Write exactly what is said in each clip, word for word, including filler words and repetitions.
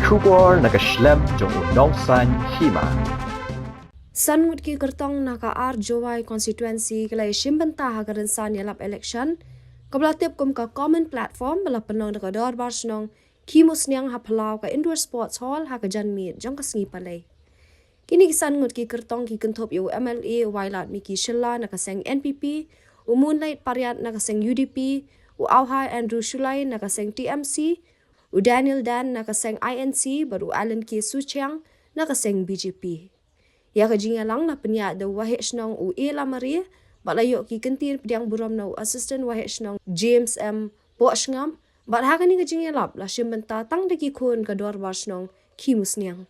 Khubor na ka shlem jong u nongsan hima. San ngut ki kyrtong na ka ar Jowai constituency ki la ïashim bynta ha ka rynsan ïalap election kaba la tip kum ka common platform ba la pynlong da ka Dorbar Shnong Khimusniang ha phyllaw ka Indoor Sports Hall ha ka janmiet jong ka sngi Palei. Kine ki san ngut ki kyrtong ki kynthup ïa u M L A u Wailadmiki Shylla na ka seng N P P, u Moonlight Pariat na ka seng U D P, u Auhai Andrew Shullai na ka seng T M C, u Daniel Dan na ka seng I N C bad u Alan K Suchiang na ka seng B J P. Ïa ka jingïalang la pynïaid da u Waheh Shnong u A Lamare bad la ïoh ki kyntien pdiang burom na u Assistant Waheh Shnong James M Pohshngam bad ha kane ka jingïalap la shim bynta tang da ki khun ka Dorbar Shnong Khimusniang.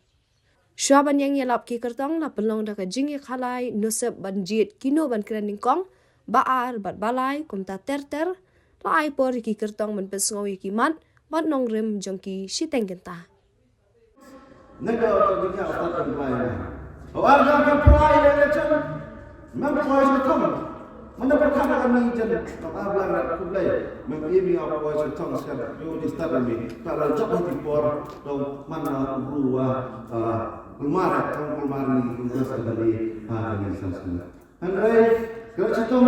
Shuwa ban ïeng ïalap ki kyrtong la pynlong da ka jingïakhalai nusep ban jied kino ban kren nyngkong, ba ar bad ba lai, kumta ter ter la ai por ïa ki kyrtong ban pynsngew ïa ki mat bad nongrim jong ki shiteng kynta. Naka ka jingïa utat kan bai na. Awar ka ka prai le le chan. Mem poi sa thong. Mana pyrkhat ka mi jen. Ka ba blang rat kublai. Mem imi ka poi sa thong sa. Yo di start mi. Ka la jap di por. Dong mana bru wa. Kulmar, dong kulmar ni kulmar sa di. Ha ni sa sa. Hynrei, ka shitom,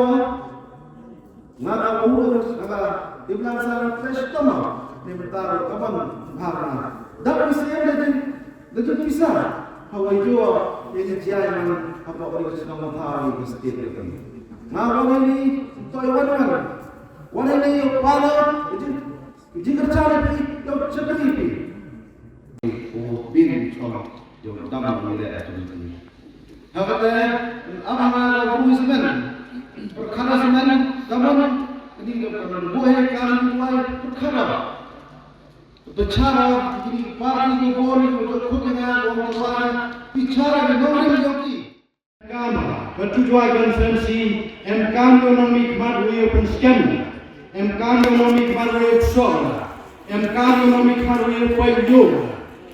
nga ka ur, nga ka iblan sa ka shitom, ni mynta ka ban bharna. Dap ni sien da jin, da jin pisa. Hawa yo, ini jai man, haba uri ka shitom thaw ni ka state ka ni. Nga wan ini, to i wan wan. Wan ini yo pala, jin, jin kerja ni pi, yo chakri pi. O bin chom, yo dam ni le atum ni. Hakata, amanga la bui semen. Perkara semen, kaman, ini lo kaman bui kan tuai perkara. Bicara, ini parti ko bor, ko ko ko ko ko bicara ke nongrim yoki. Kam, ka tu tuai constituency, em kam yo nong mi khmat wi yo penskem. Em kam yo nong mi khmat wi yo sok. Em kam yo nong mi khmat wi yo pai yo.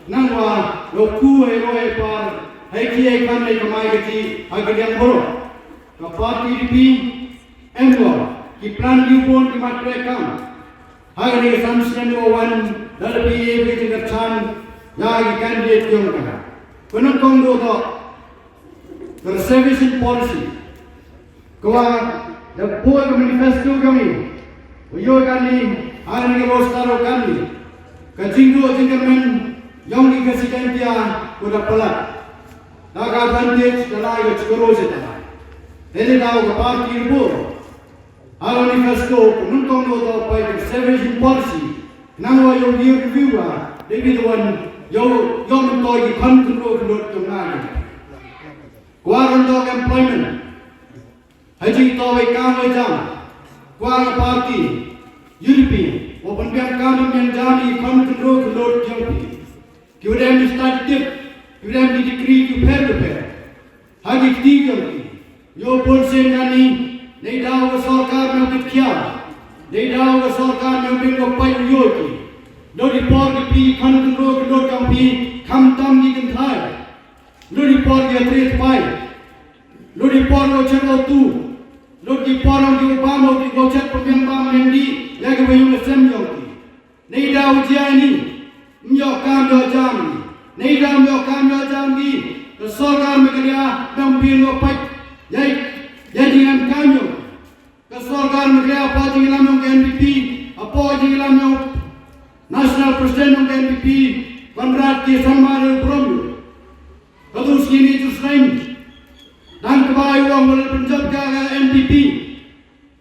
Nang wa, yo ku e ro e par, hai ki e kan e kamai ke ti, hai ke yang bro. Ka parti di pi, em wa, ki plan di pon ki mat pre kam. Hai ke ni ke sam snem yo wan, dal pi e ke ti ke chan, ya ki candidate yong ka. Kunang kong do to, reservation policy. Ka wa da poi ka manifesto jong i. Wa ïoh kani, ha kani ka roster kani. Ka jingduh jingkyrmen jong i ka Siteng Tia ko da palat. Da ka advantage da lai ka chkoro se ta. Te ne da ka party report. Ha ka manifesto ko nyngkong ko da poi ka reservation policy. Nang wa ïoh ïoh review wa. Debi da wan ïoh ïoh myntoi ki khon kynroh kynroh jong nga. Kwah ruh dok employment. Ha jingthoh wei kam wei jam. Kwah ka party. U D P. Wa pynbiang kam pynbiang jam i khon kynroh kynroh jong phi. Ki wa dem ki study tip. Ki wa dem ki degree ki pher ki pher. Ha ki kti jong ki. Ïoh bun sien kani. Nei daw ka sorkar nang kit khia. Nei daw ka sorkar nang biang ka pai ïoh ki. Lut i por ki phi khon kynroh kynroh jong phi. Khamtam ki kynthai. Lut i por ki atri tpai. Lut i por ki chet auto. Lut i por ki bam ki chet pynbiang bam biang dih. Ïa ki wa ïoh ka sem jong ki. Nei daw jia ni. Ym ïoh kam ïoh jam ni. Nei daw ym ïoh kam ïoh jam ni. Ka sorkar Meghalaya dang biang ïoh pait. Ïa, ïa jingem kam ïoh. Ka sorkar Meghalaya hapoh jingïalam jong ka N P P, hapoh jingïalam jong National President jong ka N P P, Conrad K Sangma da burom. Ka tu sngini tu sngini. Dang kaba ai wang wala pynjop ka N P P.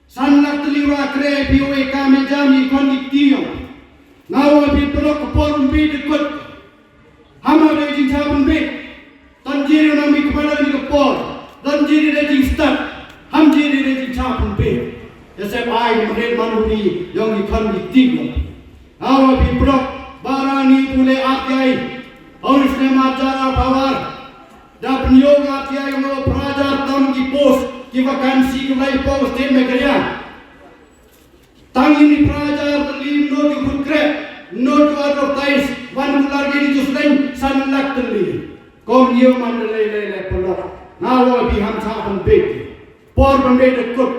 San lak tylli wa kre P O A ka me jam i khon i kti ïoh. Nga wa phi pynlok ka por phi dykut. Hama dei jingcha pynbeit. Tan jiri nang mi kmana ni ka por. Tan jiri dei jingstad. Ham jiri dei jingcha pynbeit. Ya sep ai ni mret man uri yong ni kan ni ting yong. Hawa pi prok barani pule atyai. Hau ni snem ajar apawar. Da pynïoh atyai yong prajar tam ki post ki vacancy ki lai post te Meghalaya. Tang ini prajar tylli, not ki khut kreh, not ki advertise, wan kular ki ni just lain san lak tylli. Kom ïoh man lei lei lei pelok. Nga wa bi ham cha pynbeit. Por pynbeit dykut.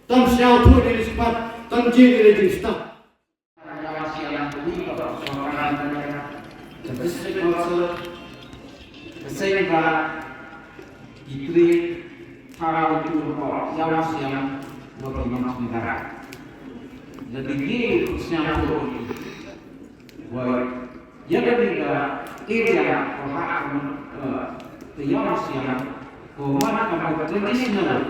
Tam siaw tu ni spat, tam jin ni jin stad. District Council, ka seng ba ki tri thaw tu ko ïa u siang wa ki nongsiang. Lada ki siang ko wa ïa ka area ko ha ka ïa u siang ko man ka traditional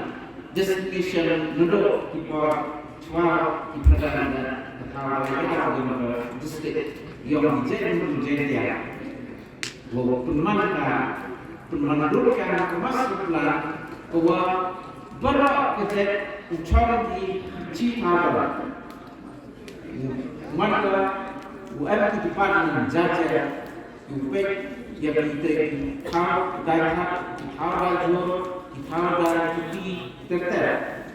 destination nado ki por chwa ki pradana ka thaw ïa ka district ïa ki jait jait ïa. Wa pynman ka pynman dur ka na ka master plan ka wa baroh ka jait u chong ki chi thaw. Man ka u em ki department jar jar u peit ïa ki te ki thaw dai khat ki thaw dai jur ki thaw dai ki ter ter.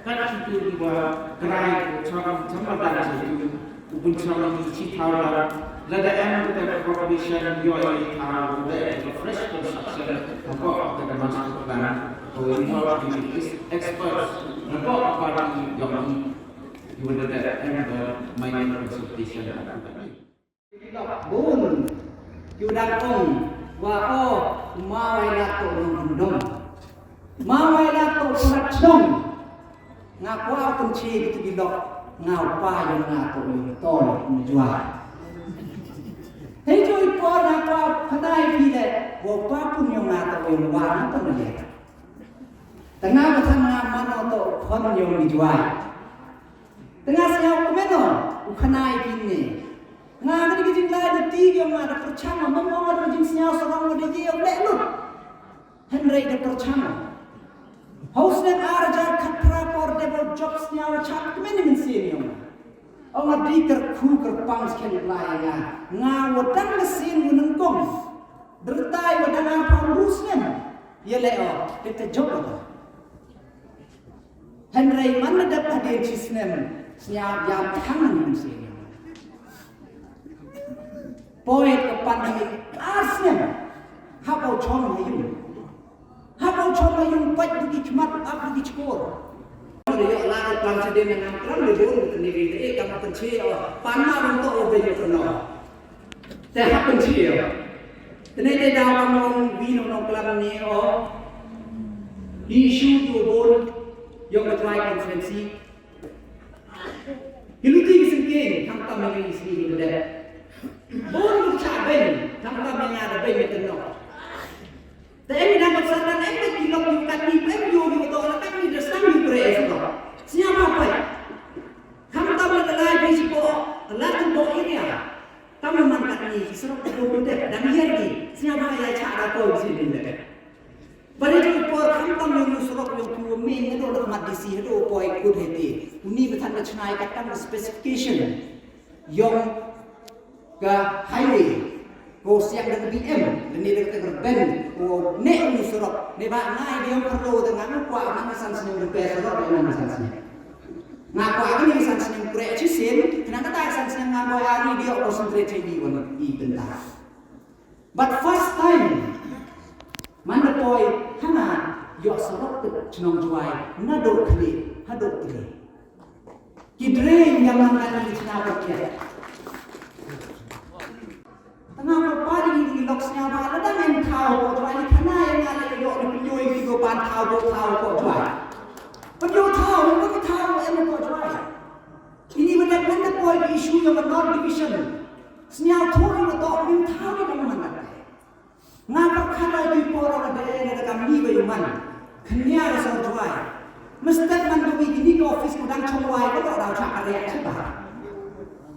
Kat ki tu ki wa krai u chong chong dai jur. U pynshong ïa ki chi thaw da lada em ka recognition ïoh ïa ki thaw da ka fresh construction. Ka ko ka master plan ko involve ki experts. Ka ko ka party ïoh ïa ki wada da em da minor consultation. Bun ki u dang ong wa o ma wai la to nong dong. Ma wai la to pynat shnong. Nga kwah pynche bitu bilok nga u pa ïa nga to ïa to na jua. Hei jo i por nga kwah pynai pile wa u pa pun ïa nga to ïa wa na to na ïa. Tanga ba tang nga mano to pon ïa mi jua. Tanga sñiaw kumeno u pynai pine. Nga ka dei ka jinglai da ti ïa nga da pyrchang ma mo da jingsñiaw sarong da ye u leh lut. Hynrei da pyrchang. Haus ne ar hajar khatphra por dei ba u jop sñiaw chat kmen mynsiem ïa nga. Ong nga dei kyrkhu kyrpang skhem lai ïa nga. Nga wa dang mynsiem wa nyngkong. Dyrtai wa dang arphaw hynriew snem. Ïa leh o, te te jop o. Hynrei man la dep hadien shi snem sñiaw ïa thang mynsiem. Poi ka pandemic ar snem. Hap o chong ha ïung. Hap o chong ha ïung pait da ki khmat ap da ki chkor. Ïa la ka plan sha dien na nang kram le bun ka ni ri de ka ma kan chi o pan ma bun to o be ïa ka no. Te hap kan chi o. Te ne te daw ka mon wi no no klam ni o. Issue tu bun ïa ka tuai conference. Hi luti ki sngewthuh, khamtam ïa ngi sngi hi lade. Bun cha beiñ, khamtam ïa nga da beiñ ïa tynnoh. Te em ïa dang bad Satan em bad ki lok ïa kat ni, em ïa u ïa u to la kat ni da sang ïa u kre ïa u to. Sñiaw ba pai. Khamtam ïa ka lai beiñ shi ko, ka lai tu bo area. Tam ïa man kat ni ki surok ki bun dep dang ïa ki. Sñiaw ba ïa cha da ko ïa si ni lade. Ba ri jong i por khamtam ïa u surok ïa u phi wa meng haduh na ka mat D C haduh u poi kut hei te. Uni ba than ka chnai ka tam ka specification. Ïong ka highway. Ko siang da ka B M. Lane da ka rben. Ko ne uni surok. Ne ba ngai da ïong perlo da ngan kwah ngan san snem da pe surok da ngan san snem. Nga kwah ka ni san snem kre chi sen. Kena kata san snem ngan boi ani dia concentrate di wan i benda. But first time man da poi hana ïoh surok te chnong Jowai naduh Khlieh haduh Khlieh. Ki drain ïa man ka ni chna ba kiat. Tanga ba pari ni lok sñiaw ba la dang em thaw ko Jowai ni khana ïa nga la ïoh ni pynjoi ki ko pan thaw ko thaw ko Jowai. Pynjoi thaw ko thaw em ko Jowai. Ini ba dang man da poi issue ïa North Division. Sñiaw thuri ba toh ym thaw ni ba man. Nga pyrkhat ïa ki por ba dei na ka kam ni ba yu man. Khñia ka sor Jowai. Mesti man da wi kini ki office ko dang chong wai ko dang chak kare chaba.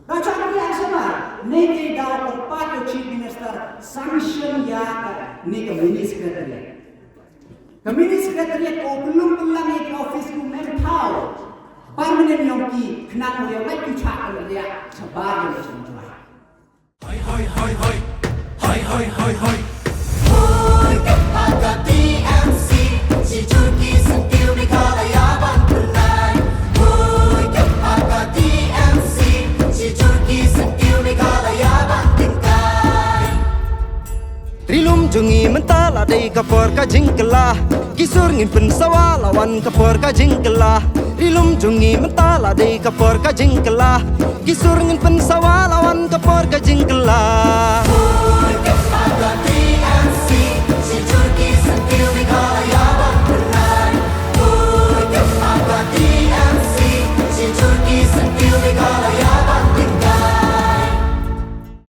Dang chak kare chaba. Ni ki daw pyrpat ïa Chief Minister sanction ïa ka ni ka mini secretariat. Ka mini secretariat ko belum belum ïa ki office ko mem thaw. Permanent ïong ki khnang ïa wet ki chak kare chaba ïa chong Jowai. Hoi, hoi, hoi, hoi. Hoi, hoi, hoi, hoi. Hoi, ka paka T M C. Shi jur ki sngewthuh ni ka la ya ban pynai. Hoi, ka paka T M C. Shi jur ki sngewthuh ni ka la ya ban pynkai. Ri lum jong ngi mynta la dei ka por ka jingkylla. Ki sur ngin pynsawa la wan ka por ka jingkylla. Ri lum jong ngi mynta la dei ka por ka jingkylla. Ki sur ngin pynsawa la wan ka por ka jingkylla.